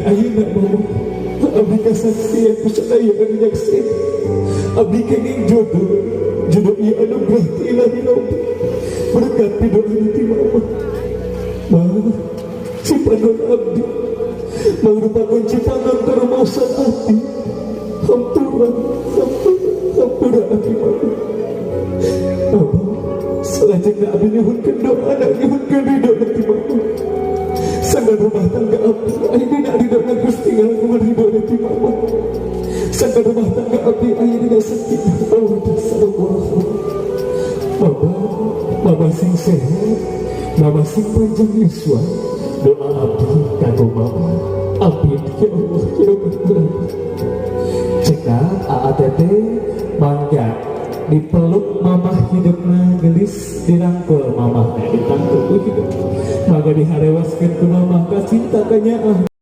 Ayeuna, Mama, abdi kasaksian ku sadaya anu nyaksieun, abdi kenging jodoh. Jodoh ieu anugerah ti Ilahi Rabbi, berkat pidoa ti Mama. Mama, Cipanon abdi merupakan Cipanon karumasan abdi. Hampura, hampura, hampura abdi, Mama. Mama, selanjutnya abdi nyuhunkeun doa dan nyuhunkeun ridho ti Mama. Sangkan rumah tangga abdi aya dina ridho na Gusti, ngalangkungan ridho ti Mama. Sangkan rumah tangga abdi aya dina sakinah, mawaddah, sareng warahmah. Mama, Mama sing sehat, Mama sing panjang yuswa. Doa abdi kanggo Mama. Amin ya Allah ya Rabbal alamin. Cekap AATT, mangga dipeluk Mamah, hidupna gelis, dirangkul Mamah, ditangkul ku hidup. Mangga diharewaskeun ku Mamah, kacinta kanyaah.